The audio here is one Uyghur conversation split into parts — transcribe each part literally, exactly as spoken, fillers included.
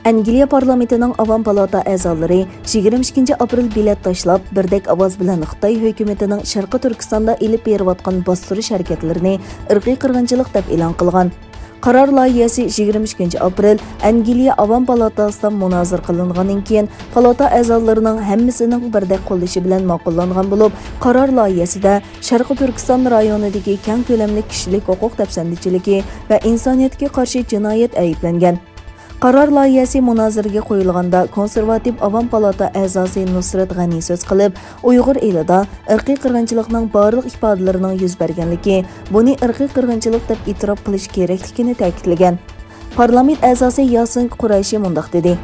ئەنگلىيە پارلامېنتىنىڭ ئاۋام پالاتا ئەزالىرى يىگىرمە ئىككىنچى ئاپرېل بېلەت تاشلاپ، بىردەك ئاۋاز بىلەن خىتاي ھۆكۈمىتىنىڭ شەرقىي تۈركىستاندا ئېلىپ بېرىۋاتقان باستۇرۇش ھەرىكەتلىرىنى ئىرقىي قىرغىنچىلىق دەپ ئېلان قىلغان. قارار لايىھەسى يىگىرمە ئىككىنچى ئاپرېل ئەنگلىيە ئاۋام پالاتاسىدا مۇنازىرە قىلىنغاندىن كېيىن، پالاتا ئەزالىرىنىڭ ھەممىسىنىڭ بىردەك قوللىشى بىلەن ماقۇللانغان بولۇپ، قارار لايىھەسىدە شەرقىي تۈركىستان رايونىدىكى كەڭ كۆلەملىك كىشىلىك ھوقۇق دەپسەندىچىلىكى ۋە ئىنسانىيەتكە قارشى جىنايەت ئەيىبلەنگەن. قارار لايىھەسى مۇنازىرىگە قويۇلغاندا، كونسېرۋاتىپ ئاۋام پالاتا ئەزاسى نۇسرەت غەنى سۆز قىلىپ، ئۇيغۇر ئېلىدا ئىرقىي قىرغىنچىلىقنىڭ بارلىق ئىپادىلىرىنىڭ يۈز بەرگەنلىكى، بۇنى ئىرقىي قىرغىنچىلىق دەپ ئېتىراپ قىلىش كېرەكلىكىنى تەكىتلىگەن. پارلامېنت ئەزاسى ياسىن قۇرەيشى مۇنداق دېدى: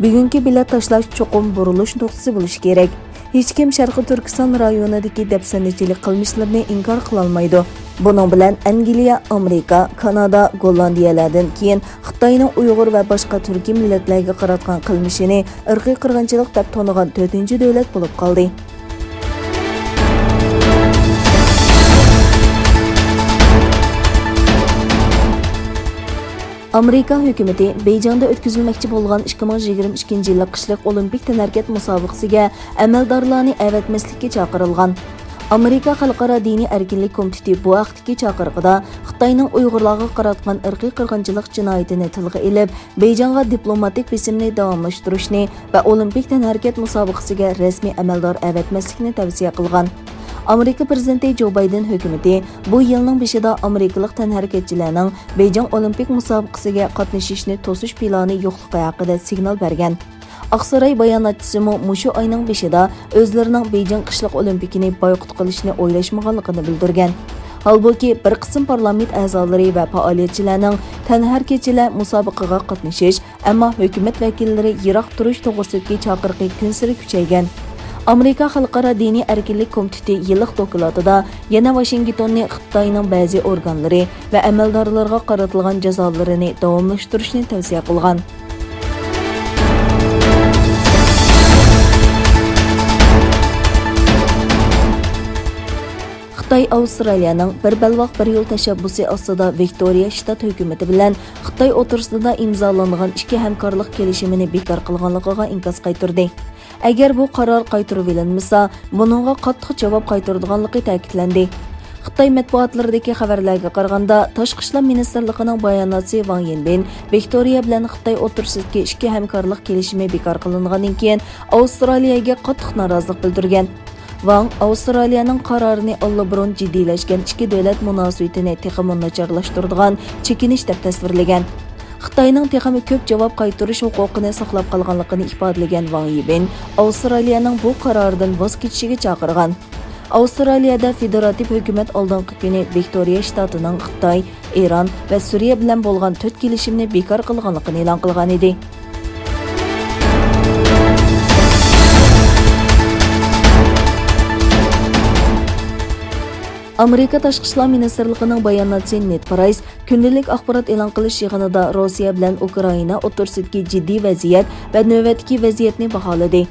بۈگۈنكى بېلەت تاشلاش چوقۇم بۇرۇلۇش نۇقتىسى بولۇشى كېرەك. ھېچكىم شەرقىي تۈركىستان رايونىدىكى دەپسەندىچىلىك قىلمىشلىرىنى ئىنكار قىلالمايدۇ. بۇنىڭ بىلەن ئەنگلىيە، ئامېرىكا، كانادا، گوللاندىيەلەردىن كېيىن خىتاينىڭ ئۇيغۇر ۋە باشقا تۈركىي مىللەتلەرگە قاراتقان قىلمىشىنى ئىرقىي قىرغىنچىلىق دەپ تونۇغان تۆتىنچى دۆلەت بولۇپ قالدى. ئامېرىكا ھۆكۈمىتى بېيجىڭدا ئۆتكۈزۈلمەكچى بولغان ئىككى مىڭ يىگىرمە ئىككىنچى يىللىق قىشلىق ئولىمپىك تەنھەرىكەت مۇسابىقىسىگە ئەمەلدارلارنى ئەۋەتمەسلىككە چاقىرىلغان. ئامېرىكا خەلقئارا دىنىي ئەركىنلىك كومىتېتى بۇ ھەقتىكى چاقىرىقىدا خىتاينىڭ ئۇيغۇرلارغا قاراتقان ئىرقىي قىرغىنچىلىق جىنايىتىنى تىلغا ئېلىپ، بېيجىڭغا دىپلوماتىك بېسىمنى داۋاملاشتۇرۇشنى ۋە ئولىمپىك تەنھەرىكەت مۇسابىقىسىگە رەسمىي ئەمەلدار ئەۋەتمەسلىكنى تەۋسىيە قىلغان. ئامېرىكا پىرېزىدېنتى جو بايدېن ھۆكۈمىتى بۇ يىلنىڭ بېشىدا ئامېرىكىلىق تەنھەرىكەتچىلەرنىڭ بېيجىڭ ئولىمپىك مۇسابىقىسىگە قاتنىشىشنى توسۇش پىلانى يوقلۇقى ھەققىدە سىگنال بەرگەن. ئاقساراي باياناتچىسىمۇ مۇشۇ ئاينىڭ بېشىدا ئۆزلىرىنىڭ بېيجىڭ قىشلىق ئولىمپىكىنى بايقۇت قىلىشنى ئويلاشمىغانلىقىنى بىلدۈرگەن. ھالبۇكى، بىر قىسىم پارلامېنت ئەزالىرى ۋە پائالىيەتچىلەرنىڭ تەنھەرىكەتچىلەر مۇسابىقىگە قاتنىشىش، ئەمما ھۆكۈمەت ۋەكىللىرى يىراق تۇرۇش توغرىسىدىكى چاقىرىقى كۈنسېرى كۈچەيگەن. ئامېرىكا خەلقئارا دىنىي ئەركىنلىك كومىتېتى يىللىق دوكلاتىدا يەنە ۋاشىنگتوننى خىتاينىڭ بەزى ئورگانلىرى ۋە ئەمەلدارلىرىغا قارىتىلغان جازالىرىنى داۋاملاشتۇرۇشنى تەۋسىيە قىلغان. خىتاي ئاۋسترالىيەنىڭ بىر بەلباغ بىر يول تەشەببۇسى ئاستىدا ۋىكتورىيە شتات ھۆكۈمىتى بىلەن خىتاي ئوتتۇرىسىدا ئىمزالانغان ئىككى ھەمكارلىق كېلىشىمىنى بىكار قىلغانلىقىغا ئىنكاس قايتۇردى. ئەگەر بۇ قارار قايتۇرۇۋېلىنمىسا، بۇنىڭغا قاتتىق جاۋاب قايتۇرىدىغانلىقى تەكىتلەندى. خىتاي مەتبۇئاتلىرىدىكى خەۋەرلەرگە قارىغاندا، تاشقى ئىشلار مىنىستىرلىقىنىڭ باياناتچىسى ۋاڭ يىنبىن ۋىكتورىيە بىلەن خىتاي ئوتتۇرىسىدىكى ئىككى ھەمكارلىق كېلىشىمى بىكار قىلىنغاندىن كېيىن، ئاۋسترالىيەگە قاتتىق نارازىلىق بىلدۈرگەن. ۋاڭ ئاۋسترالىيەنىڭ قارارىنى ئاللىبۇرۇن جىددىيلەشكەن ئىككى دۆلەت مۇناسىۋىتىنى تېخىمۇ ناچارلاشتۇرىدىغان چېكىنىش دەپ تەسۋىرلىگەن. خىتاينىڭ تېخىمۇ كۆپ جاۋاب قايتۇرۇش ھوقۇقىنى ساقلاپ قالغانلىقىنى ئىپادىلىگەن ۋاڭ يىبىن ئاۋسترالىيەنىڭ بۇ قارارىدىن ۋاز كېچىشىگە چاقىرغان. ئاۋسترالىيەدە فېدېراتىپ ھۆكۈمەت ئالدىنقى كۈنى ۋىكتورىيە شتاتىنىڭ خىتاي، ئىران ۋە سۈرىيە بىلەن بولغان تۆت كېلىشىمنى بىكار قىلغانلىقىنى ئېلان قىلغانىدى. ئامېرىكا تاشقى ئىشلار مىنىستىرلىقىنىڭ باياناتچىسى نېد پرايس كۈندىلىك ئاخبارات ئېلان قىلىش يىغىنىدا روسىيە بىلەن ئۇكرائىنا ئوتتۇرىسىدىكى جىددىي ۋەزىيەت ۋە نۆۋەتتىكى ۋەزىيەتنى باھالىدى.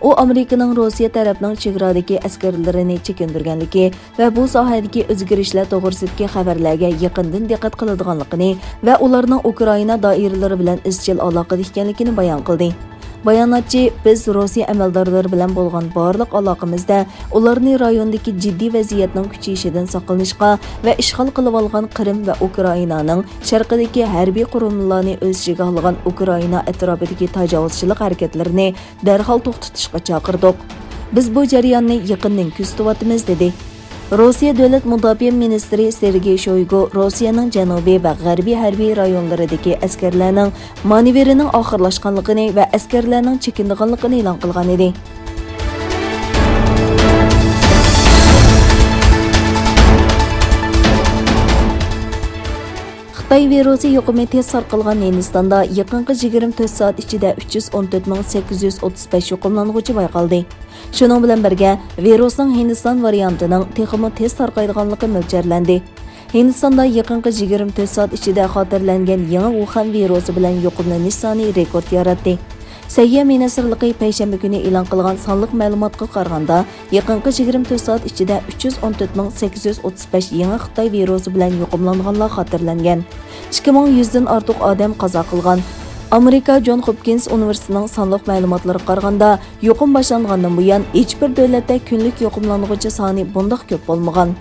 ئۇ ئامېرىكىنىڭ روسىيە تەرەپنىڭ چېگرادىكى ئەسكەرلىرىنى چېكىندۈرگەنلىكى ۋە بۇ ساھەدىكى ئۆزگىرىشلەر توغرىسىدىكى خەۋەرلەرگە يېقىندىن دىققەت قىلىدىغانلىقىنى ۋە ئۇلارنىڭ ئۇكرائىنا دائىرىلىرى بىلەن ئىزچىل ئالاقىدە ئىكەنلىكىنى بايان قىلدى. باياناتچى، بىز روسىيە ئەمەلدارلىرى بىلەن بولغان بارلىق ئالاقىمىزدە ئۇلارنى رايوندىكى جىددىي ۋەزىيەتنىڭ كۈچىيىشىدىن ساقلىنىشقا ۋە ئىشغال قىلىۋالغان قىرىم ۋە ئۇكرائىنانىڭ شەرقىدىكى ھەربىي قۇرۇلمىلارنى ئۆز ئىچىگە ئالغان ئۇكرائىنا ئەتراپىدىكى تاجاۋۇزچىلىق ھەرىكەتلىرىنى دەرھال توختىتىشقا چاقىردۇق. بىز بۇ جەرياننى يېقىندىن كۆزىتىۋاتىمىز، دېدى. روسىيە دۆلەت مۇداپىئە مىنىستىرى سېرگېي شويگۇ روسىيەنىڭ جەنۇبىي ۋە غەربىي ھەربىي رايونلىرىدىكى ئەسكەرلەرنىڭ مانېۋىرىنىڭ ئاخىرلاشقانلىقىنى ۋە ئەسكەرلەرنىڭ چېكىنىدىغانلىقىنى ئېلان قىلغانىدى. خىتاي ۋىرۇسى يۇقۇمى تېز تارقالغان ھىندىستاندا يېقىنقى يىگىرمە تۆت سائەت ئىچىدە ئۈچ يۈز ئون تۆت مىڭ سەككىز يۈز ئوتتۇز بەش يۇقۇملانغۇچى بايقالدى. شۇنىڭ بىلەن بىرگە، ۋىرۇسنىڭ ھىندىستان ۋارىيانتىنىڭ تېخىمۇ تېز تارقايدىغانلىقى مۆلچەرلەندى. ھىندىستاندا يېقىنقى يىگىرمە تۆت سائەت ئىچىدە خاتىرىلەنگەن يېڭى ۋۇخەن ۋىرۇسى بىلەن يۇقۇملىنىش سانى رېكورت ياراتتى. سەھىيە مىنىستىرلىقى پەيشەنبە كۈنى ئېلان قىلغان سانلىق مەلۇماتقا قارىغاندا، يېقىنقى يىگىرمە تۆت سائەت ئىچىدە ئۈچ يۈز ئون تۆت مىڭ سەككىز يۈز ئوتتۇز بەش يېڭى خىتاي ۋىرۇسى بىلەن يۇقۇملانغانلار خاتىرىلەنگەن. ئىككى مىڭ يۈزدىن ئارتۇق ئادەم قازا قىلغان. ئامېرىكا جون خوپكىنس ئۇنىۋېرسىتېتىنىڭ سانلىق مەلۇماتلىرىغا قارىغاندا، يۇقۇم باشلانغاندىن بۇيان ھېچبىر دۆلەتتە كۈنلۈك يۇقۇملانغۇچى سانى بۇنداق كۆپ بولمىغان.